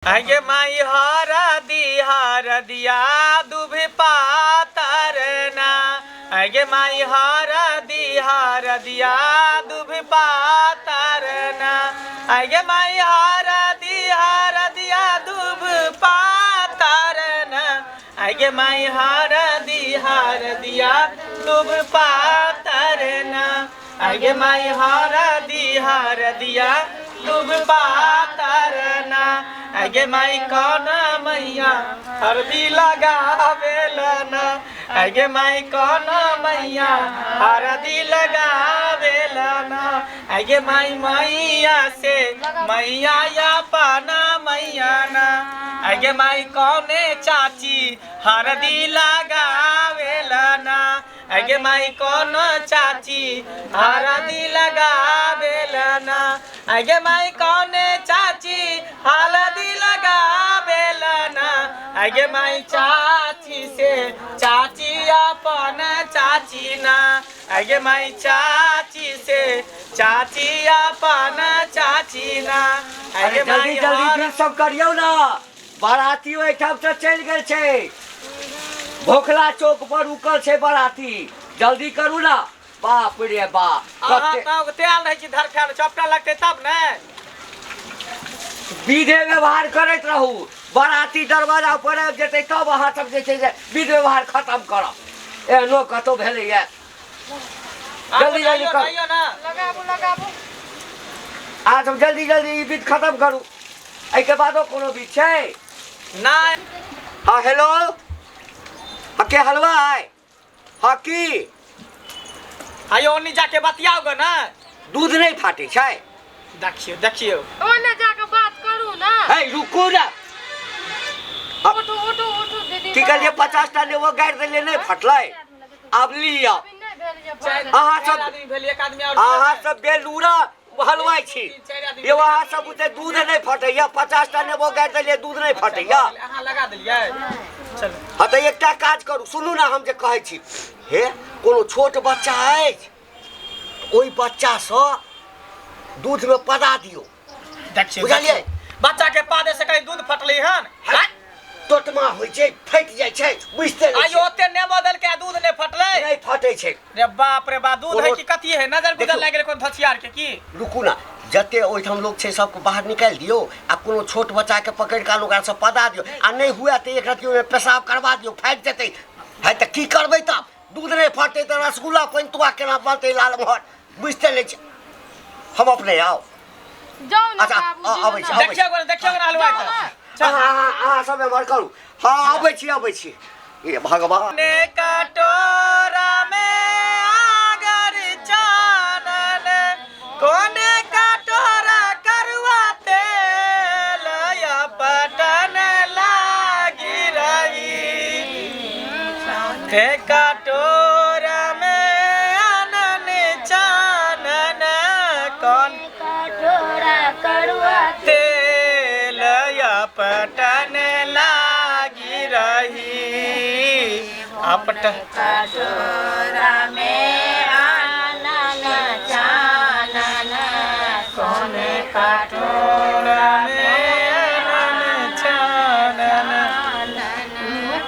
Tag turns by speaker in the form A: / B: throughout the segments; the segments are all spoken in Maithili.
A: आगे माई हरा दी हर दिया दुभि पातर ना। आगे माई हरा दी हर दिया दुभि पातर ना। आगे माई हरा दी हर दिया दुभ पातर ना। आगे माई हरा दी हर दिया दुभ पातर ना। आगे माई हरा दी हर दिया दुभ पातर ना। आगे माई कौन मैया हरदी लगावेला ना। आगे माई कौन मैया हरदी लगावेला ना। आगे माई मैया से मैया या पाना मैया ना। आगे माई कौने चाची हरदी लगावेला ना। आगे माई कौन चाची हरदी लगावेला ना। आगे माई कौने चाची हल्दी लगावेला ना। आगे माई चाची से चाची अपन चाची ना। आगे माई चाची से चाची अपन चाची ना।
B: अरे
A: आगे
B: जल्दी
A: माई
B: जल्दी
A: हर
B: विध सब करियौ ना। बाराती ओहिठाम से चलि गेल छै, भोखला चौक पर रुकल छै बाराती। जल्दी करू ना। बाप रे बाप,
A: अहाँ
B: कते
A: तऽ तेल रहै छी धरफायल चपटा लगतै तब ने।
B: विधे व्यवहार करैत रहू। बाराती दरवाजा पर आबि जेतै तब अहाँ सब जे छै से विध व्यवहार खत्म करब। एहनो कतौ भेलैया। जल्दी जल्दी करू।
A: कहियो ना।
C: लगाबू लगाबू।
B: अहाँ सब जल्दी जल्दी ई विध खत्म करू। एहिके बादो कोनो विध छै?
A: नहि।
B: हाँ हेलो, हाँ के हलवाई? हाँ की
A: आयो ओन्नी जाके बतियाओ गो ना।
B: दूध नहीं फाटे छै?
A: देखियो देखियो।
C: ओने जाके बात करू ना।
B: हे रुकू ना।
C: उठू उठू उठू दीदी।
B: की कहलियै? 50 टा नेबो गाड़ि देलियै, नहि फटलै। आब लिअ।
C: अभी नहि भेल जे
A: चारि
C: भऽ
B: अहाँ सब-
A: आदमी भेल, एक आदमी आओर
B: अहाँ सब बेलूरा हलवाई छी यौ। अहाँ सब बुते दूध नहि फटैया। 50 टा नेबो गाड़ि देलियै, दूध नहि फटैया।
A: अहाँ लगा देलियै, चलू।
B: हाँ तऽ एकटा काज करू, सुनू ने हम जे कहै छी। हे कोनो छोट बच्चा अछि, ओहि बच्चासँ दूधमे पदा दियौ।
A: देखियौ
B: बुझलियै?
A: देखियौ। बच्चा के पादे से कहीं दूध फटलै हन?
B: टोटमा होइ छै, फाटि जाइ छै, बुझिते नहि
A: आइयो
B: छियै।
A: ओते नेबो देलकै आ दूध नहि फटलै?
B: नहि फटै छै।
A: रे बाप रे बाप, दूध है
B: कोनो-
A: कि कथी है? नजर गुजर
B: देखियौ।
A: लागि गेलै कोन धसियार के की?
B: रुकू ना, जते ओहिठाम लोक छै सबके बाहर निकालि दियौ आ कोनो छोट बच्चाके पकड़ि कऽ ओकरासँ पदा दियौ। आ नहि हुए तऽ एक रत्ती ओहिमे पेशाब करबा दियौ, फाटि जेतै। है तऽ की करबै तब? दूध नहि फटतै तऽ रसगुल्ला पैन्तुआ केना बनतै लालमोहन? बुझिते नहि छै। हम अपने आउ।
C: जाउ ने
B: अच्छा,
C: बाबूजी।
B: अबै छी,
C: ना।
B: अबै छी।
A: देखियौ गोने, देखियौ गोने हलवाई तऽ।
B: अहाँ अहाँ अहाँ सब एम्हर करू। हाँ अबै छी अबै छी। हे भगवान।
A: ने कटोरा में आगर चानन, कोने कटोरा करुआ तेल या पटन लागी रही। ते कटोरा में आनन चानन, कौन
D: कटोरा करुआ
A: तेल या पटन लागी रही। अपटन
D: कटोरा में आनन चानन,
A: कोने कटोरा में आनन चानन,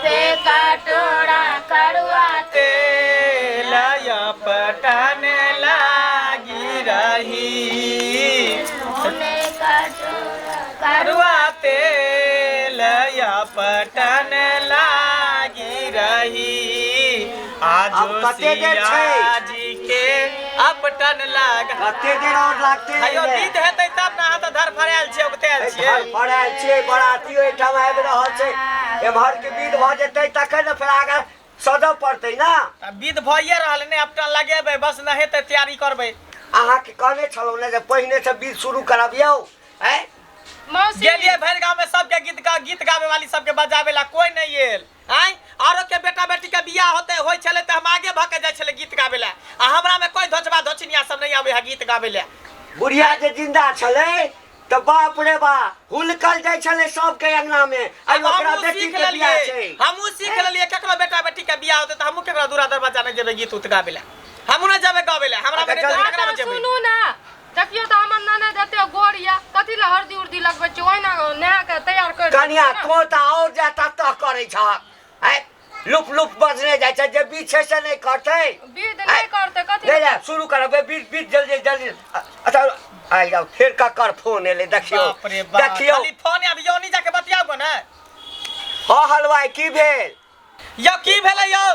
D: पे कटोरा करुआ
A: तेल या पटन लागी रही।
D: कोने कटोरा करुआ
A: करुआ तेल या पटन लागी रही।
B: आब
A: आजो
B: कते देर छै?
A: सिया जी के अपटन लाग।
B: कते देर आओर लागतै?
A: अयो विध हेतै तब ने। अहाँ तऽ धरफड़ायल छियै, उगतायल छियै।
B: फड़ायल छियै। बराती ओहिठाम आबि रहल छै। एम्हर के विध भऽ जेतै तखन ने फेर आगाँ सजऽ पड़तै ना।
A: आ विध भइए रहल ने, अपटन लगेबै बस, नहेतै तैयारी करबै।
B: अहाँके कहने छलहुँ ने जे पहिने से विध शुरू करबियौ। आँय
C: मौसी
A: गेलियै भरि गाँव में सबके गीत गा गीत गावे वाली सबके बजावे ला, कोई नहीं आयल। आँय आरो के बेटा बेटी के बियाह होते होइ छलै तऽ हम आगे भऽ के जाइ छलै गीत गावे ला, आ हमरा में कोई धोचबा धोचनिया सब नहीं आबै है गीत गावे ला।
B: बुढ़िया जे जिंदा छलै तऽ बाप रे बा हुलकल जाइ छलै सबके अंगना में। आइ
A: आब
B: ओकरा
A: हमहूँ
B: बेटी
A: सीख
B: के बियाह
A: लेलियै,
B: छै।
A: हमहूँ सीख लेलियै। केकरो बेटा बेटी के बियाह होतै तऽ हमहूँ केकरो दूरा दरवाजा नहि जेबै गीत उत गावे ला। हमहूँ नहि जेबै गावे ला। हमरा में
B: अच्छा,
A: नहि तऽ
B: जल्दी-
A: केकरा में
C: अच्छा
A: जेबै?
C: सुनू ना। देखियौ तऽ हमर ननद एते गोर यऽ, कथी लए हरदी उर्दी लगबै छी? ओहिना नहा के तैयार कर।
B: कनिया, तो तऽ आओर जा तत करै छह। आँय, लुप लुप बजने जाइ छै, जे बीच छै से नहि करतै।
C: विध नहि करतै कथी?
B: नहि नहि, शुरू करबै बीच बीच, जल्दी जल्दी। अच्छा, आइ जाउ, फेर ककर फोन एलै देखियौ।
A: बाप रे बाप।
B: देखियौ।
A: खाली फोन आबि यौ, नहीं जाके बतियाउ गो ने।
B: हँ हलवाई, की भेल?
A: यौ, की भेलै यौ?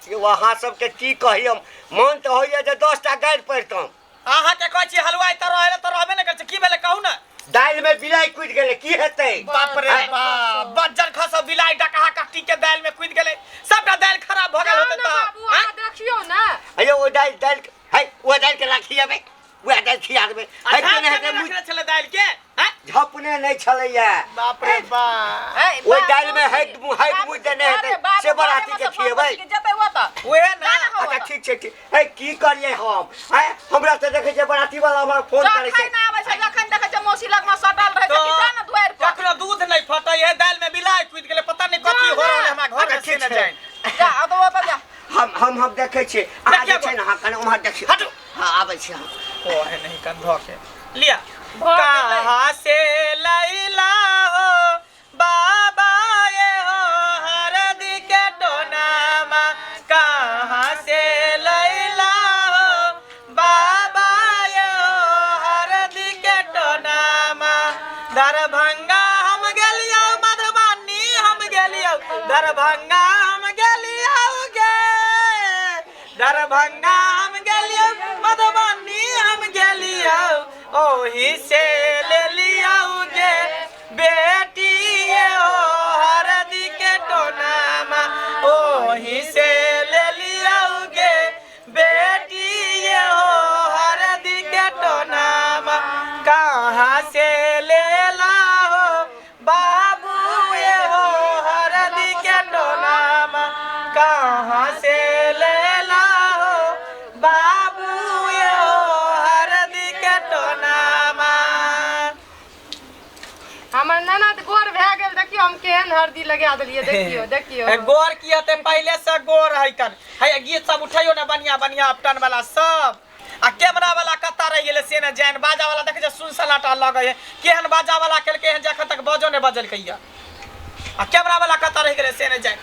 B: यौ, अहाँ सबके की कही, हम मन तऽ होइए जे 10 टा गारि पड़ितहुँ।
A: अहाँके कहै छी हलवाई तऽ रहै तऽ रहबे नहि करै छै। की भेलै कहू ने?
B: दालिमे बिलाइ कुदि गेलै, की हेतै?
A: बाप रे बाप, बज्जर खसो, बिलाइ डकहा कट्टी के दालि में कूद गेलै, सबटा दालि खराब भऽ गेल
C: जाउ
A: होतै
C: ने
A: तऽ
C: बाबू, अहाँ देखियौ ने।
B: अयौ, ओ दालि दालि है, ओ दालि के राखी अबै, वएह दालि खिया देबै।
A: आ
B: है
A: झाँप
B: के नहि
A: के
B: हेतै।
A: नहि रखने छलै दालि के हैं?
B: झपने नहि छलैया।
A: बाप रे बाप।
B: ओहि दालिमे हैट हैट मुइ देने हेतै से बराती के खिएबै।
D: जेतै ओतऽ।
A: उहे ने।
B: अच्छा, ठीक छै, ठीक है। की करियै हम? आँय, हमरा तऽ देखै छियै बराती वाला हमरा फोन करै छै।
D: जखन आबै छै, जखन देखै छै मौसी लगमे सटल रहै छै।
A: तऽ
D: कि जा ने दुआरि पर।
A: कखनो दूध नहि फटै है, दालि में बिलाइ कूद गेलै, पता नहि कथी हो रहल है हमरा घर में
B: अच्छा,
A: से
B: ठीक
A: नहि
B: छै।
A: जानि।
D: जा अब ओतऽ जा।
B: हम हम हम देखै छियै अहाँ जे
A: देखियौ।
B: छै ने, अहाँ कने उम्हर देखियौ।
A: हटू।
B: हँ, आबै छी हम।
A: ओ है नहीं कन धो के लिया।
D: भऽ गेलै।
A: कहाँ से लैला हो बाबा ये हो हरदी के टोनामा, कहाँ से लैला हो बाबा ये हो हरदी के टोनामा? दरभंगा हम गेलियौ, मधुबनी हम गेलियौ, दरभंगा हम गेलियौ गे, दरभंगा हम गेलियौ, मधुबनी हम गेलियौ, ओही से ले लियौ गे बेटी ये ओ हरदी के टोनामा, ओही से ले लियौ गे बेटी ये ओ हरदी के टोनामा। कहाँ से ले हो बाबू ये हो हरदी के टोनामा, कहाँ से ले हो बाबू ये हो हरदी के टोनामा?
C: हमर ननद गोर भए गेल, देखियौ हम केहन हरदी लगा देलियै, देखियौ देखियौ।
A: ए, गोर की हेतै? पहिले से गोर है कन है। गीत सब उठैयो ने, बढ़िया बढ़िया उपटन वाला सब। आ कैमरा वाला कत्ता रहि गेलै से ने जान। बाजा वाला देखै छै, सुन सलाटा लगै है। केहन बाजा वाला केलकै हन जे एखन तक बजो नहि बजलकै या। आ कैमरा वाला कत्ता रहि गेलै से ने जान।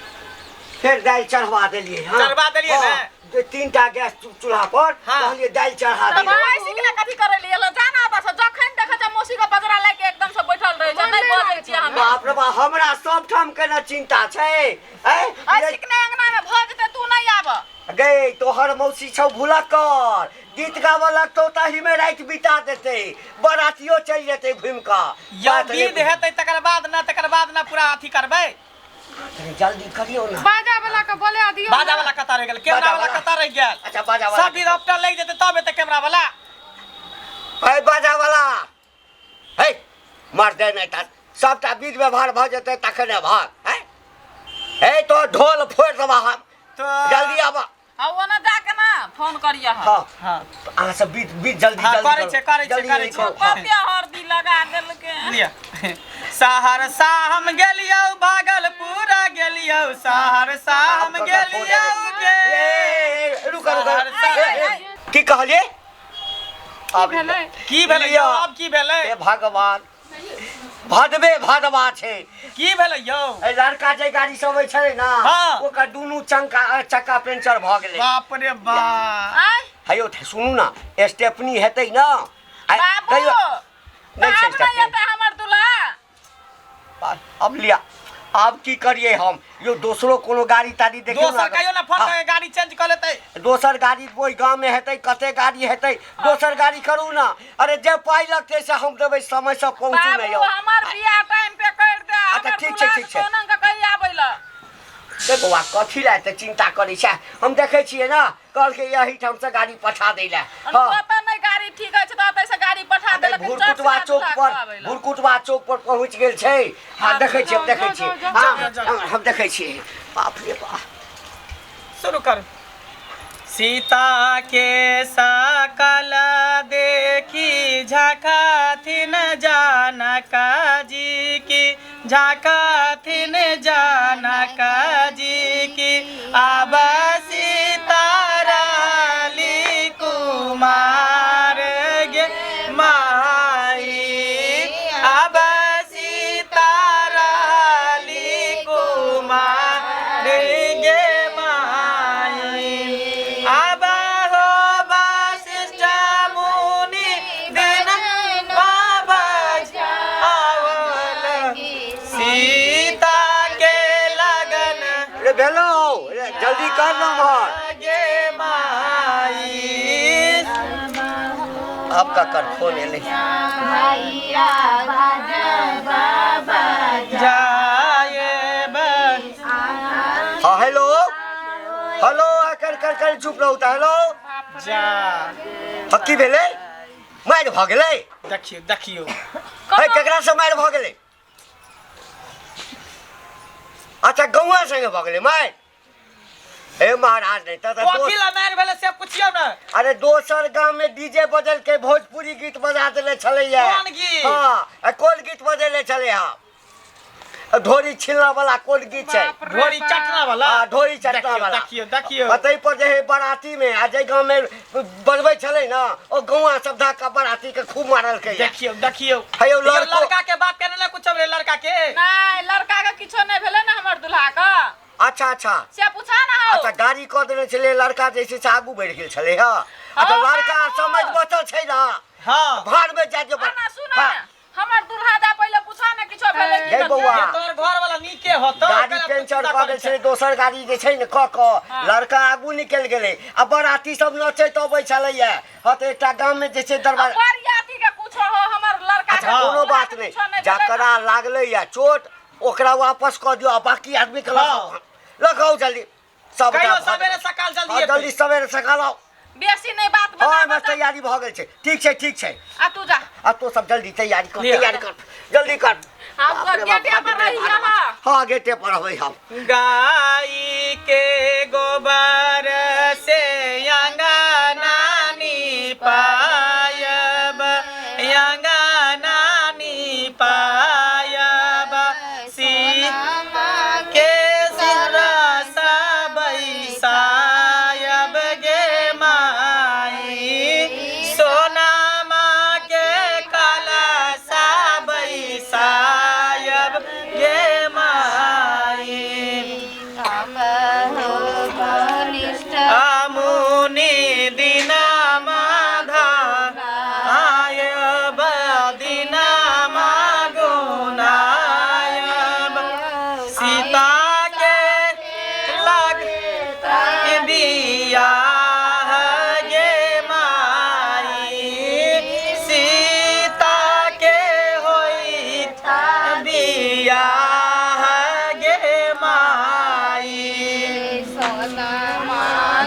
B: फेर दालि चढ़वा देलियै। हँ।
A: चढ़वा देलियै ने?
B: हँ, जे 3 टा गैस चूल्हा पर कहलियै दालि चढ़ा
D: तऽ
B: देलियै।
D: मौसी के कथी करै लिए जा ना ओतऽ से। जखन देखै छै मौसी के बजरा लए के एकदम से बैठल रहै छै, नहि बजै छियै हम।
B: बाप रे बाप, हमरा सब ठाम के ने चिंता छै। ऐ,
D: आइ सिकने अंगना में भऽ जेतै, तू नहि आब।
B: गे, तोहर मौसी छौ भुलक्कर, गीत गाबऽ लगतौ ताही में राति बिता देतै, बरातियो चलि जेतै घुमि कऽ।
A: यौ,
B: बात नहि।
A: विध हेतै तकर बाद ने, तकर बाद ने पूरा अथी करबै।
B: कनी जल्दी करियौ ने।
C: बाजा वाला के बोला दियौ।
A: बाजा वाला कत्ता रहि गेल? कैमरा वाला
B: बाजा।
A: कत्ता रहि गेल?
B: अच्छा, बाजा वाला।
A: सब विध उपटन लागि जेतै तब हेतै कैमरा वाला।
B: है बाजा वाला है, मर दे नहि तऽ सबटा विध व्यवहार भऽ जेतै तखने भाग है। हे, तो ढोल फोड़ि देबा हम।
A: तऽ
B: जल्दी आबऽ।
D: आ ओना जाके ना फोन करिए।
B: हँ।
A: हँ।
B: अहाँ सब विध विध जल्दी
A: हँ,
B: जल्दी
A: करै
B: करू।
A: छै, करै छै,
B: जल्दी
A: करै छै।
B: करू, हँ।
D: कते हरदी लगा देलकै।
A: लिअ। सहरसा हम गेलियौ, भागलपुर गेलियौ, सहरसा हम गेलियौ गे।
B: ए, रुक रुक।
A: सहरसा।
B: ए, ए, की कहलियै?
C: की भेलै?
A: की भेलै यौ? आब की भेलै?
B: हे भगवान, भदबे भदवा छै।
A: की भेलै यौ?
B: ए लड़का जे गाड़ी से अबै छलै ने, ओकर दुनू चंका चक्का पेंचर भऽ गेलै।
A: बाप रे बाप।
D: आय।
B: हेयौ, सुनू ने, स्टेपनी हेतै ने? आइ,
D: बाबू।
B: कहियौ नहि छै
D: आब नहि
B: स्टेपनी।
D: एतै हमर दूल्हा।
B: अब लिया, आब की करियै हम यौ? दोसरो कोनो गाड़ी ताड़ी देखियौ
A: दोसर
B: ने।
A: कहियो ने फोन
B: हाँ,
A: करके गाड़ी चेंज कऽ लेतै।
B: दोसर गाड़ी ओहि गाँवमे हेतै? कते गाड़ी हेतै? दोसर गाड़ी करू ने। अरे, जे पाइ लगतै से हम देबै, समयसँ पहुँचू ने।
D: बाबू,
B: यौ।
D: हमर बियाह टाइम पे कर दे।
B: अच्छा,
D: हमर
B: ठीक छै,
D: दूल्हा
B: ठीक छै।
D: सोनम के कही आबै ला।
B: ए बौआ, कथी लए एते चिन्ता करै छै? हम देखै छियै ने, कहलकै एहिठाम से गाड़ी पठा दै लए। हँ।
D: ओतऽ नहि गाड़ी ठीक अछि तऽ ओतऽ से गाड़ी पठा देलक।
B: भुरकुटवा चौक पर, भुरकुटवा चौक पर पहुँच गेल छै। हँ, देखै छियै, हम देखै छियै। हँ, हम देखै छियै। बाप रे बाप।
A: शुरू कर। सीता के सकल देखी झकाथिन जानका जी की, झकाथिन जानका जी की, आब सीता राली कुमार गे।
B: रे भेलो रे जल्दी कर ना उम्हर
A: गे माई
B: अब का कर फोन एलै
A: जाएब
B: हाँ हेलो हेलो आ कर कर कर चुप रहू तऽ हेलो
A: जा
B: हाँ की भेलै मारि भऽ गेलै
A: देखियौ देखियौ
B: है केकरा से मारि भऽ गेलै अच्छा गौआ संगे भऽ गेलै मारि हे महाराज नहीं तऽ
A: कथी ला मारि भेलै से पुछियौ ने
B: अरे दोसर गाम में डीजे बजल के भोजपुरी गीत बजा देले छलैया
A: कोन गीत?
B: हाँ आ कोन गीत बजेले छलै हाँ ढोरी छिलना वाला कोन गीत छै
A: ढोरी चटना वाला
B: हाँ ढोरी चटना
A: देखियौ,
B: वाला
A: देखियौ देखियौ
B: आ ताहि पर जे है बराती में आ जाहि गाँव में बजबै छलै ने ओ गौआ सब धक्का बराती के खूब मारलकै
A: देखियौ देखियौ
B: हे यौ,
A: यौ,
B: लड़को-
A: लड़का के बाप के नहि कुछ भेलै लड़का के
D: नहि लड़का के किछो नहि भेलै ने हमर दुल्हा के
B: अच्छा अच्छा
D: से पूछा ना हौ
B: अच्छा गाड़ी कऽ देने छलै लड़का जे छै से आगू बढ़ि गेल छलै हँ अच्छा
D: हौ,
B: लड़का
D: बाबू।
B: समझ बचल छै ने
A: हाँ
B: भाड़ में जाय दियौ
D: ना सुन
B: हाँ।
D: हमर दुल्हा दा पहिले पूछा ने किछो भेलै की
B: हे
D: नहि
B: बौआ।
A: जे तोहर घर वाला नीके होतो
B: गाड़ी पंचर कऽ गेल छलै दोसर गाड़ी जे छै ने कऽ कऽ लड़का आगू निकलि गेलै आ बराती सब नचैत अबै छलैया हँ तऽ एकटा गाममे जे छै दरबार
D: बरियाती के पूछो हो हमर लड़का
B: अच्छा कोनो बात नहि जकरा लागलै या चोट ओकरा वापस कऽ दियौ आ बाकी आदमीके लगाउ लगाउ जल्दी सब
A: कहियो सवेरे सकाल जल्दी
B: हँ जल्दी सवेरे सकाल आउ
D: बेसी नहीं बात
B: हँ
D: बता
B: बस तैयारी भऽ गेल छै ठीक छै ठीक छै
D: आ तू जा
B: आ तो सब जल्दी तैयारी कर
A: लिअ।
B: तैयारी कर जल्दी कर
D: हम
B: बाप रे बाप,
D: गेटे पर
B: बाप रे
D: रही
B: बाप।
D: यहाँ
B: हाँ गेटे पर रहबै हम
A: गाय के गोबर से अंगना निपायब अंगना निपायब सी के सिरसा बैसायब गे माई सोनामा के कलसा बैसायब गे माई आमुनि दिना माधा आयब दिना मागुनायब सीता के लग बियाह गे माई सीता के होइत बियाह गे माई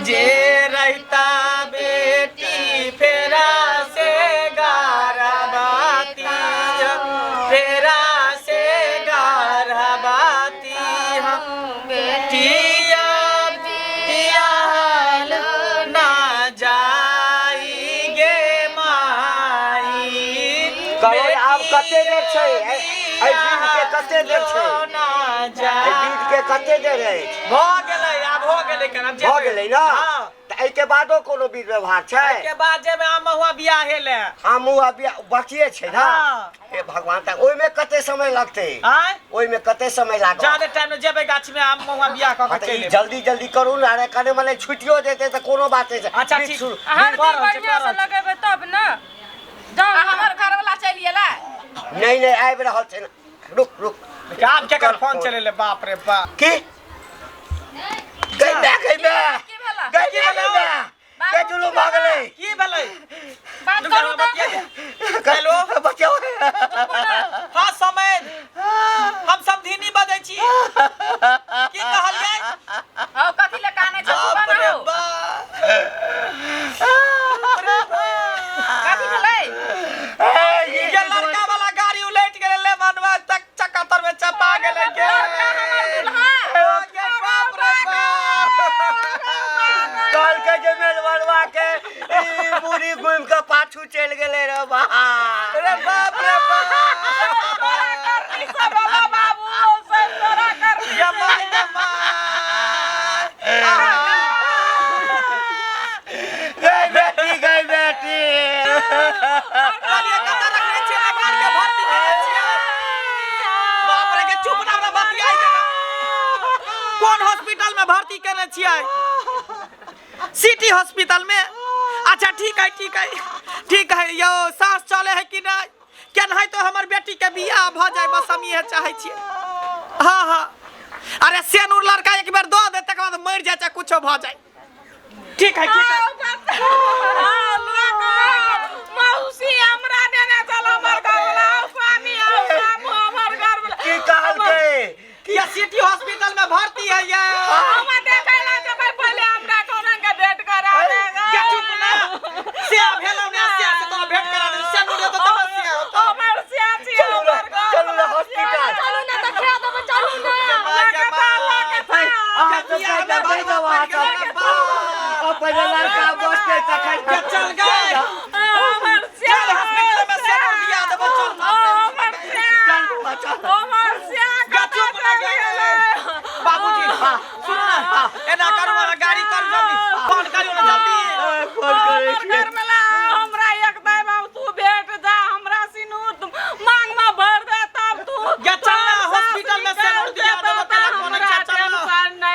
A: जे रहता बेटी फेरा से गारबाती फेरा से गारबाती हम बेटिया बियाहल ना जाई गे माई
B: कहबै आब कते देर छै एहि बीज के कते देर छै
A: ना
B: एहि
A: जाई
B: बीज के कते देर अछि
A: भऽ गेलै आब हो गेलै करब
B: भऽ गेलै ने
A: हाँ।
B: तऽ एहिके बादो कोनो विध व्यवहार छै
A: एहिके बाद जेबै आम महुआ बियाहे ले
B: आम आ बिया बाकिए छै ने
A: हाँ।
B: हे भगवान तऽ ओहिमे कते समय लगतै
A: आँय
B: ओहिमे कते समय लागत
A: जादे टाइम में जेबै गाछी में आम महुआ बियाह कऽ
B: हाँ,
A: के
B: तऽ ई
A: चलि एबै
B: जल्दी जल्दी करू ने अरे कने मने छुटियो जेतै तऽ कोनो बात नहि छै
A: अच्छा,
B: बीच
A: ठीक।
B: शुरू-
C: हरदी
A: कऽ रहल छी,
C: बढ़िया
A: कऽ
C: से
A: रहल छी।
C: लगेबै तब ने जाउ
D: आ हमर घरवाला चलि गेलै
B: नहि नहि आबि रहल छै ने रुक रुक
A: आब केकर फोन चलेले बाप रे बाप
B: की गई बे गई बे
D: की भेला
B: गई बे गई बे गई जुलू भऽ गेलै
A: की भेलै
D: बात
A: रुक जा,
D: करू
A: बतिया
D: तऽ
A: दे। हेलो
B: बचाओ
A: हाँ समय हम समधिनी बजै छी की कहलियै
D: हौ कथी ले कानै छ
A: बाप
D: सुबह
A: रे
D: हौ
A: बाप
D: कथी भेलै
A: ये लड़का वाला गाड़ी उलट गेलै ले मनवा तक चक्का तर में चपा गेलै गे
D: लड़का हमर दुल्हा
A: गे बाप रे बाप
B: कहलकै जे मेजबनवा के ई बूढ़ी घुमि कऽ पाछू चलि गेलै रे बा
A: रे बाप रे बाप
D: तोरा करनी सब बाबा बाबू सब तोरा करनी
A: गे माय गे my
B: गई बेटी गई बेटी
A: कहलियै कतऽ रखने छियै गाड़ी के भर्ती केने छियै बाप रे के चुप ना हमरा बतियाइ देना कोन हॉस्पिटल में भर्ती केने छियै सिटी हॉस्पिटल में अच्छा ठीक है ठीक है ठीक है यौ साँस चले है कि नहीं केनाहितो हमर बेटी के बियाह भऽ जाय बस हम इएह चाहै छियै हाँ हाँ अरे सेनूर लड़का एक बेर दऽ दे तकर बाद मरि जाय चाहे कुछो भऽ जाय। ठीक है, ठीक है।
D: मौसी हमरा नेने चल हमर घर वाला स्वामी हमर घर वाला।
B: की कहलकै?
A: ये सिटी हॉस्पिटल में भर्ती है ये।
D: हम देखै ला जेबै पहिले हमरा कोना के भेंट करा देगा।
A: के चुप ना। से भेलौ ने से से तोरा भेंट करा दे सेनूर देतो तब से होतो।
D: हमर सिया छी हमर घर।
B: चलू ना हॉस्पिटल।
C: चलू ना तऽ खा देबै, चलू ना।
B: अहाँ सब कहि देबै जाउ अहाँ सब। पहिले लड़का बसतै तखन।
A: के चल गए।
D: हमर सिया
A: चल हॉस्पिटल में सेनूर दिया देबो चल।
D: हमर सिया
B: चल बौआ, चल।
D: हमर सिया
A: के चुप ना गए। बाबूजी सुनू ना, एना करू अहाँ गाड़ी करू जल्दी, फोन करियौ ना जल्दी।
B: फोन करै
D: हमर
B: छियै।
D: घर वाला हमरा एक दाइ बाबू तू भेट जा हमरा सिनूर मांग में भर दे तब तू।
A: गे चल ना हॉस्पिटल में सेनूर दिया देबो केला कोन छै चल ना।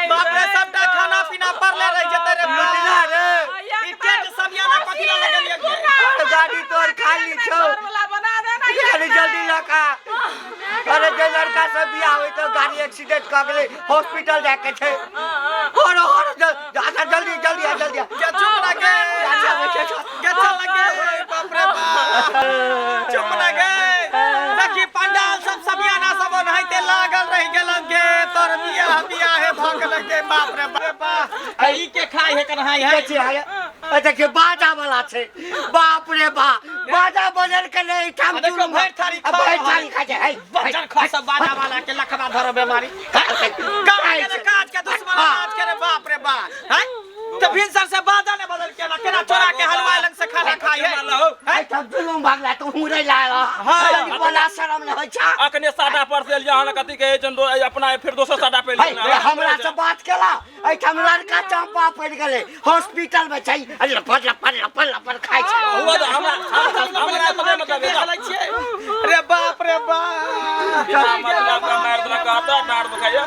A: बाप रे सबटा खाना पीना पड़ले रहि जेतै रे बाप।
B: लुटना रे।
A: ई टेंट समियाना कथी लए लगेलियै गे?
B: गाड़ी तोर खाली छौ।
D: बना देना
B: गाड़ी जल्दी लऽ कऽ। अरे जे लड़का सब बियाह होइ तऽ गाड़ी एक्सीडेंट कऽ गेलै, हॉस्पिटल जाके छै। हर हर अच्छा जल्दी जल्दी आ जल्दी आ।
A: गे चुप ना गे। गे चल ना गे। बाप रे बाप। चुप ना गे। देखी पंडाल सब समियाना सब ओनाहिते लागल रहि गेल गे। तोर बियाह बियाह हे भऽ गेल गे। बाप रे बाप। ई के खाइ हे कन्हाइ है?
B: के छियै? अच्छा के बाजा वाला छै। बाप रे बाप, बाजा बजल के नहि एहिठाम।
A: आ देखियौ भरि थारी खा
B: भरि
A: रहल।
B: थारी खाइ छै। है
A: बजर खा सब बाजा वाला के लखवा धरो बेमारी। काम के ने काज के दुश्मन अनाज के रे बाप रे बाप। हैं? तऽ भिनसर से बाजा ने बदल के ना केना चोरा के हलवाई लंग से खाना खाइ है?
B: एहिठाम जुलुम भगला तू हुरै लागल।
A: हाँ।
B: बोला शरम नहि होइ छ?
E: अखने सादा पर से एलियै अहाँ कथी कहै छै अपना फिर दोसर सादा पे
B: है हमरा से बात केला। एहिठाम लड़का चंपा पड़ि गेलै, हॉस्पिटल में छै। अरे लपड़ लपड़ लपड़ लपड़ खाइ छै।
E: हुआ तऽ हमरा हमरा हमरा मतलब
A: रे बाप रे बाप।
E: मतलब मारि देलक, कहता डाँड़ दुखाइया।